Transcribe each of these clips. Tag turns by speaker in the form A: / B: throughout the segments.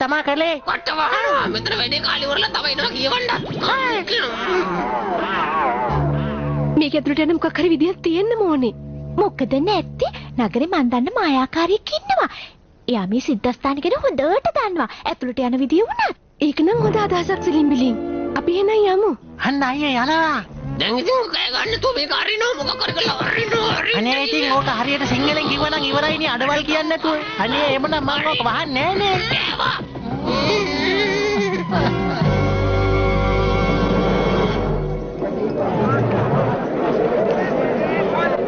A: තමා කළේ.
B: කට වහනවා. මෙතන වැඩේ කාලේ ඉවරලා තව එනවා කියවන්න.
C: මේක ඇතුළට යන මොකක් හරි විදියක් තියෙන්න ඕනේ.
D: මොකද නැත්තේ නගරේ මන් දන්න මායාකාරියෙක් ඉන්නවා. එයා මේ සිද්ධාස්ථාන ගැන හොඳට දන්නවා. ඇතුළට යන විදිය වුණත්.
C: ඒක නම් හොඳ අදහසක් සිලින් බිලින්. අපි එහෙනම් යමු.
A: අන්න අයියේ යනවා.
B: දැන් ඉතින් කෑ ගන්න තු මේක අරිනවා මොකක් හරි කරලා අරිනවා අරිනවා.
A: අනේ ඉතින් ඕක හරියට සිංහලෙන් කිව්වා නම් ඉවරයිනේ අඩවල් කියන්නේ නැතුව. අනේ එහෙමනම් මං ඕක වහන්නේ නෑනේ.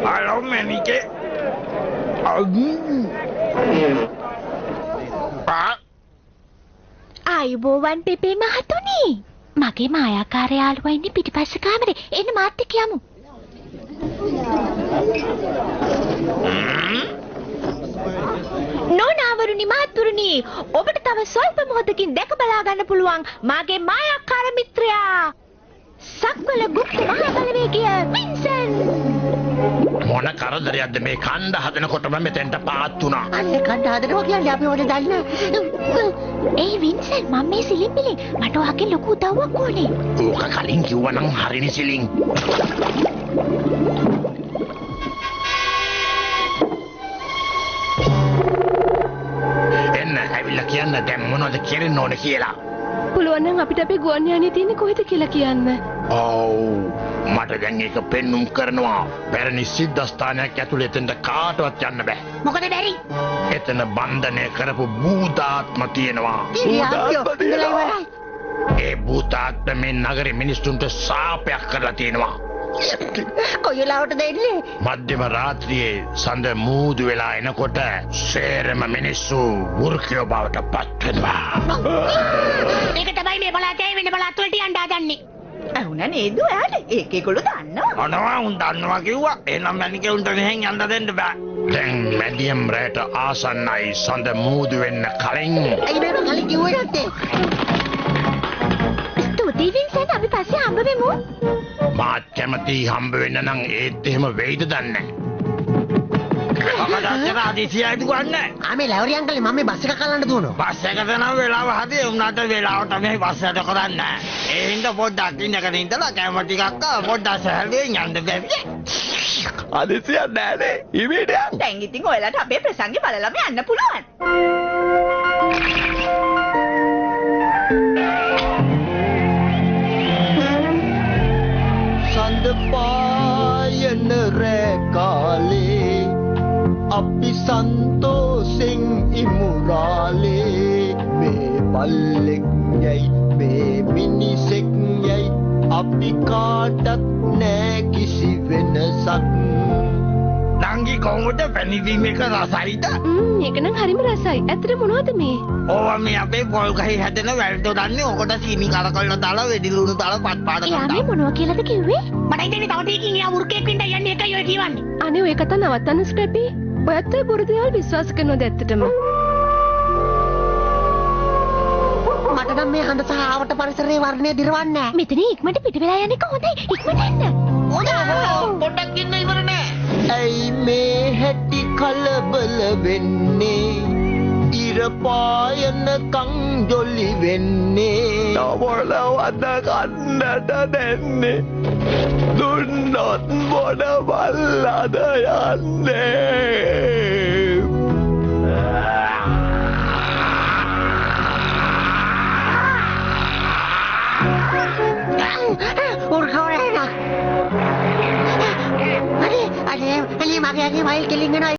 E: හලෝ මැනිකේ.
D: ආයුබෝවන් පෙපේ මහතුනි. මගේ මායාකාර යාළුවා ඉන්නේ පිටිපස්ස කාමරේ. එන්න මාත් එක්ක යමු. නෝනාවරුනි මහත්වරුනි, ඔබට තව ස්වල්ප මොහොතකින් දැක බලා ගන්න පුළුවන් මාගේ මායාකාර මිත්‍රයා සක්වල ගුප්ත මහා බලවේගය වින්සන්.
E: මොන කරදරයක්ද මේ කණ්ඩ හදනකොටම මෙතෙන්ට පාත් වුණා.
A: අන්න කණ්ඩ හදනවා කියන්නේ අපි හොඳ දන්න.
D: ඒ වින්සන් මම මේ සිලින් බිලින් මට ඔයාගෙන් ලොකු උදව්වක් ඕනේ.
E: ඕක කලින් කිව්වා නම් හරිනේ සිලින්. එන්න ඇවිල්ලා කියන්න දැන් මොනවද කෙරෙන්න ඕනේ කියලා.
C: පුළුවන් නම් අපිට අපේ ගුවන් යානය තියෙන්නේ කොහෙද කියලා කියන්න.
E: ඔව් මට දැන් ඒක පෙන්නුම් කරනවා. පැරණි සිද්ධාස්ථානයක් ඇතුළේ එතෙන්ට කාටවත් යන්න බෑ.
A: මොකද බැරි?
E: එතන බන්ධනය කරපු භූතාත්ම තියෙනවා.
A: භූතාත්ම තියෙනවා.
E: ඒ භූතාත්ම මේ නගරේ මිනිස්සුන්ට සාපයක් කරලා තියෙනවා.
A: කොයි වෙලාවටද එන්නේ?
E: මධ්‍යම රාත්‍රියේ සඳ මූදු වෙලා එනකොට සේරම මිනිස්සු වෘකයෝ බවට පත් වෙනවා.
A: ඒක තමයි මේ පළාතේ වෙන පළාත් වලට යන්න හදන්නේ.
F: ඇහුණා නේද ඔයාට? ඒක ඒගොල්ලෝ දන්නවා.
E: අනවා උන් දන්නවා කිව්වා. එහෙනම් මැනිකේ උන්ට මෙහෙන් යන්න දෙන්න බෑ. දැන් මැදියම් රැට ආසන්නයි සඳ මූදු වෙන්න කලින්.
A: ඇයි මේක කලින් කිව්වේ නැත්තේ?
D: ස්තුතියි වින්සන්, අපි පස්සේ හම්බ වෙමු.
E: මාත් කැමති හම්බ වෙන්න නම් ඒත් එහෙම වෙයිද දන්නේ නැහැ. අපට හදිසියයි දුවන්නේ.
A: ආ මේ ලැවරි අංකල් මම මේ බස් එක කල්ලන්න දුවනවා.
E: බස් එකට නම් වෙලාව හරි උනාට වෙලාවට මේ බස් එක කරන්නේ නැහැ. ඒ හින්දා පොඩ්ඩක් ඉඳගෙන ඉඳලා කැම ටිකක් පොඩ්ඩක් සැහැල්ලුවෙන් යන්න බැරි.
G: හදිසියක් නෑනේ. ඉමේට යන්න.
F: දැන් ඉතින් ඔයාලට අපේ ප්‍රසංගේ බලලම යන්න පුළුවන්.
H: සඳ පායන රෑ කාලේ අපි සන්තෝසෙන් ඉමුරාලේ මේ බල්ලෙක් යයි මේ මිනිසෙක් යයි අපි කාටත් නෑ කිසි වෙනසක්.
E: නංගි කොහොමද පැණි බීම එක රසයිද?
C: ඒක නම් හරිම රසයි. ඇත්තට මොනවද මේ?
E: ඕවා මේ අපේ පොල් ගහේ හැදෙන වැල් දොඩන්නේ. ඔකට සීනි කරකවලා දාලා වෙඩි ලුණු දාලා පත් පාට
D: එයා
E: කරලා.
D: මේ මොනවා කියලාද කිව්වේ?
A: මට හිතෙන්නේ තව ටිකකින් එයා වෘකයෙක් වෙන්න යන්නේ ඒකයි ඔය කියවන්නේ.
C: අනේ ඔය කතා නවත්තන්න ස්ක්‍රැපි. ඔයත් ඔය බොරු දේවල් විශ්වාස කරනවද ඇත්තටම?
A: මට නම් මේ හඳ සහ ආවට පරිසරයේ වර්ණය දිරවන්නේ නෑ.
D: මෙතන ඉක්මනට පිට වෙලා යන එක හොඳයි. ඉක්මනට එන්න.
B: පොඩ්ඩක් ඉන්න ඉවර නෑ.
H: ඇයි මේ හැටි කලබල වෙන්නේ? ඉර පායනකං ජොලි වෙන්නේ.
G: නොබොලවද කන්නට දෙන්නේ? දුන්නොත් මොන බල්ලද යන්නේ?
A: උර්කවරේනා. අනේ අනේ අනේ මගේ අනේ මයිල් කෙලින් වෙනවා.